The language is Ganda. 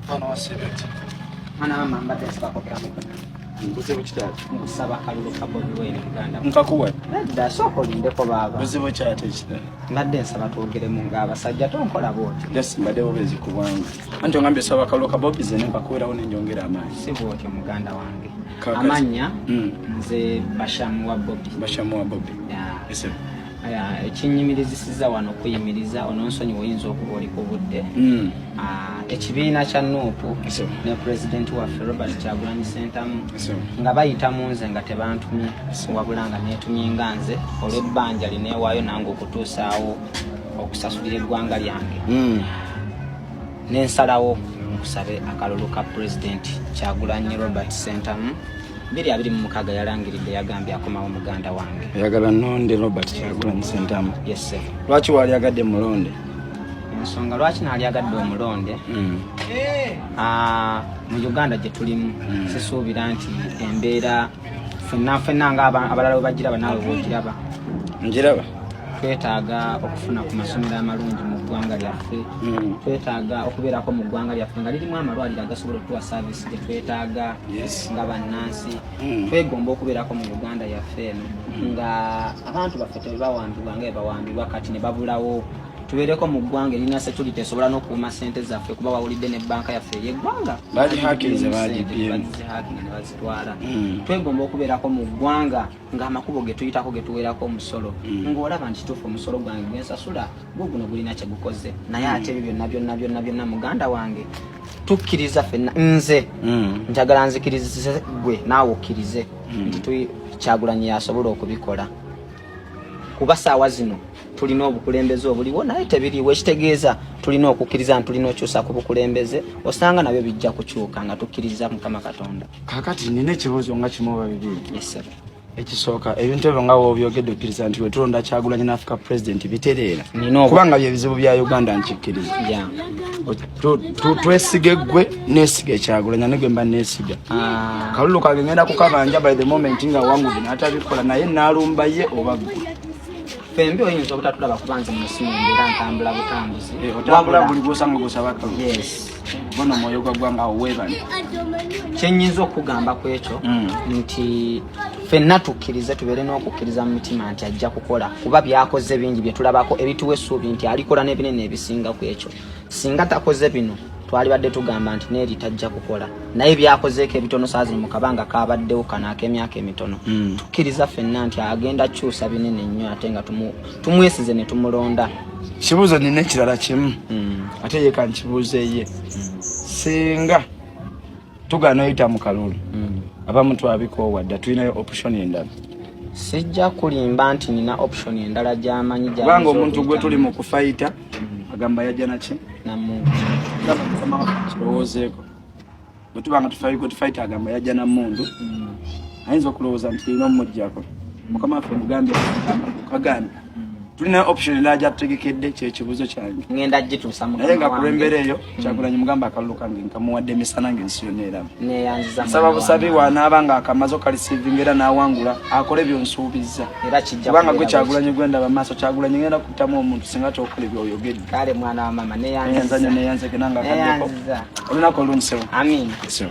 Mwana wa Sebeti. Mwana mama mbadde nsaba kwogera mukwano. Buzibu ki taata? Nkusaba akalulu ka Bobi Wine muganda. Nkakuwa. Nedda sooka olindeko baaba. Buzibu ki ate ekirala? Mbadde nsaba twogeremu ng'abasajja tonkola bw'otyo. Just mbadde bubeezi ku bwangu. Anti ongambye osaba akalulu ka Bobi ze ne nkakuwerawo ne njongera amaanyi. Si bw'otyo muganda wange. Kaakati. Amannya nze Bashamu wa Bobi. Bashamu wa Bobi. Yeah. Yes, sir. Ekinyimirizisiza wano okuyimiriza ononsonyiwa oyinza okuba oli ku budde. Ekibiina kya NUP ne pulezidenti waffe Robert Kyagulanyi Ssentamu nga bayita mu nze nga tebantumye wabula nga neetumye nga nze olw'ebbanja lineewaayo nange okutuusaawo okusasulira eggwanga lyange. Nensalawo nkusabe akalulu ka pulezidenti Kyagulanyi Robert Ssentamu 2026 yalangiridde yagambye akomawo muganda wange. Oyagala nonde Robert Kyagulanyi Ssentamu? Yes sir. Lwaki waalyagadde mulonde? Ensonga lwaki naalyagadde omulonde, mu Uganda gye tulimu sisuubira nti embeera ffenna ffenna nga abalala bwe bagiraba naawe bw'ogiraba. Njiraba. Twetaaga okufuna ku masomero amalungi mu ggwanga lyaffe. Twetaaga okubeerako mu ggwanga lyaffe nga lirimu amalwaliro agasobola okutuwa saavisi gye twetaaga nga bannansi. Twegomba okubeerako mu Uganda yaffe eno nga abantu baffe tebawambibwa nga bebawambibwa kati ne babulawo. Tubeereko mu ggwanga erina security esobola n'okukuuma ssente zaffe kuba wawulidde ne bbanka yaffe ey'eggwanga Bagihakinze, bagibbye. Bagihakinga ne bazitwala. Twegomba okubeerako mu ggwanga ng'amakubo ge tuyitako ge tuweerako omusolo ng'olaba nti kituufu omusolo gwange gwe nsasula gwo guno gulina kye gukoze. Naye ate ebyo byonna byonna byonna byonna muganda wange tukkiriza ffenna nze njagala nzikirize gwe naawe okkirize nti Kyagulanyi yasobola okubikola kuba saawa zino tulina obukulembeze obuliwo naye tebiriwo ekitegeeza tulina okukkiriza nti tulina okyusa ku bukulembeze osanga nabyo bijja kukyuka nga tukkiriza Mukama Katonda. Kaakati nina ekibuuzo nga kimu oba bibiri. Yes, sir. Ekisooka ebintu ebyo nga wobyogedde okkiriza nti wetulonda Kyagulanyi n'afuuka pulezidenti bitereera? Nina Kubanga byebizibu bya Uganda nkikkiriza. Twesige ggwe neesiga Kyagulanyi ne gwe mba neesiga. Kalulu kange ngenda kukabanja by the moment nga wangudde n'atabikola naye naalumba ye oba ggwe. Ffembi oyinza obutatulaba kuba nze mu simu mbeera ntambula butambuzi. Otambula buli gw'osanga gw'osaba akalulu. Yes. Bono omwoyo gwa ggwanga awo weebale. Kye nnyinza okukugamba ku ekyo nti ffenna tukkirize tubeere n'okukkiriza mu mitima nti ajja kukola kuba by'akoze bingi bye tulabako ebituwa essuubi nti alikola n'ebinene ebisinga ku ekyo. Singa takoze bino twalibadde tugamba nti n'eri tajja kukola naye byakozeeko ebitono saa zino mu kabanga kabaddewo kano ak'emyaka emitono. Tukkiriza ffenna nti agenda kukyusa binene nnyo ate nga tumwesize ne tumulonda. Kibuuzo nina ekirala kimu ate ye kankibuuze ye. Singa tugaana oyita mu kalulu abamu twabikoowa dda tulinayo option endala? Sijja kulimba nti nina option endala gy'amanyi Kubanga omuntu gwe tuli mu kufayita agamba yajja naki namuntu. Kirowoozeeko bwe tuba nga gwe tufayita agamba yajja na mmundu ayinza okulowooza nti tulina omumuggyako. Mukama waffe mugambye kagambye tulina option endala gyatutegekedde kyekibuuzo kyange. Ngenda gituusa Naye mukama nga wange. kulw'embeera eyo Kyagulanyi mugamba akalulu kange nkamuwadde emisana ng'ensi yonna eraba. Neyanziza Nsaba mwana busabi wange. wanaaba ng'akamaze okaliceivinga era n'awangula akole byonsuubizza. Era kijja Kubanga gwe kubeera. Kyagulanyi gwendaba maaso Kyagulanyi ngenda kuttamu omuntu singa tokola ebyoyogedde. Kale mwana wa mama. Neyanza nnyo. Neyanziza. Neyanzeke nange akaddeko. Neyanziza. Olunaku olungi sebo. Amin. Sebo.